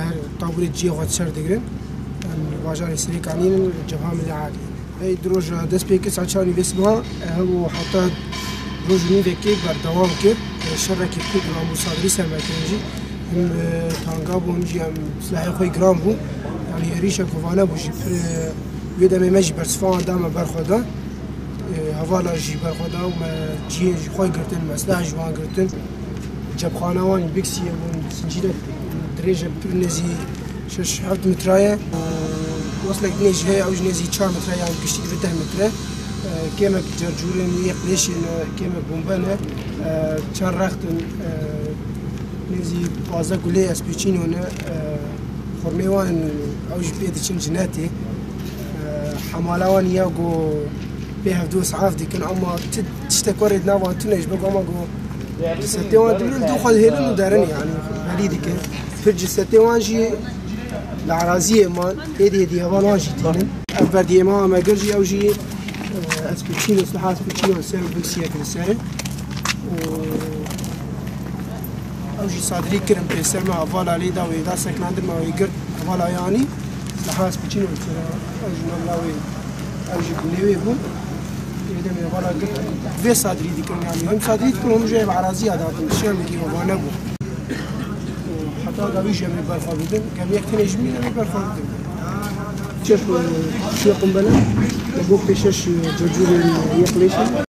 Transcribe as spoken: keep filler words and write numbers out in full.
Her tabûrê cihê xwe ser digirin. Em li bajarê Sirêkanî ne, li Cebha Milê Alî. Ey, di roja dest pê kir saet çar û nîvê sibeha, e, hew û heta roj û nîvekê berdewam kir. E, şerekî pir giran bû, sadrî ser me kirin jî. Him, e, tanga bû, him jî em silahê xwe giran bû. Yanî êrîşek kovane bû jî pir, e, wê demê me jî bersivan da me berxwe da. E, hevala jî berxwe da û me cihê ji xwe girtin, me silah ji wan girtin. Cepxana wan biksiyê bûn, zincîrek dirêj e pir nêzî şeş heft metre ye. Weslek dinê jî heye, ew jî nêzî çar metre yan giştî dibe deh metre. E, kêmek cercûrên yê qilêşê ne, kêmek bombe ne. E, çend rext in, e, nêzî pazdeh gulê S P çîno ne. E, xurmê wan ew jî pê diçin cinetê. E, hemala wan ya ku pê hevdû isaf dikin, ama ti tiştek werê di nav wan tune ji ber ku ama ku cesetê wan dibînin, dû xwe dihêlin û derin, yanî belî dikin. Pir cesetê wan jî li eraziyê man, êdî êdî heval wan jî tînin. Ev berdiyê me me gir jî, ew jî, e, S P çîno, silaha S P çîno li ser û biksiyek li ser e. Û ew jî sadrî kirin pê ser me, hevala lê da wê da seknandin me wê girt, hevala yanî. Silaha S P çîno li ser e, ew jî namla wê, ew jî binê wê bû. Êdî me hevala girt. Vê sadrî dikirin yanî. Him sadrî dikirin, him jî ev eraziya datin. Şemekî hovane bû. Heta da wî jî em ê berxwe bidin. Gem yek tenê ji min em ê berxwe bidin. Çek, e, çiye qumbele, bo pêşeş, e, cercûrên yê qilêşê.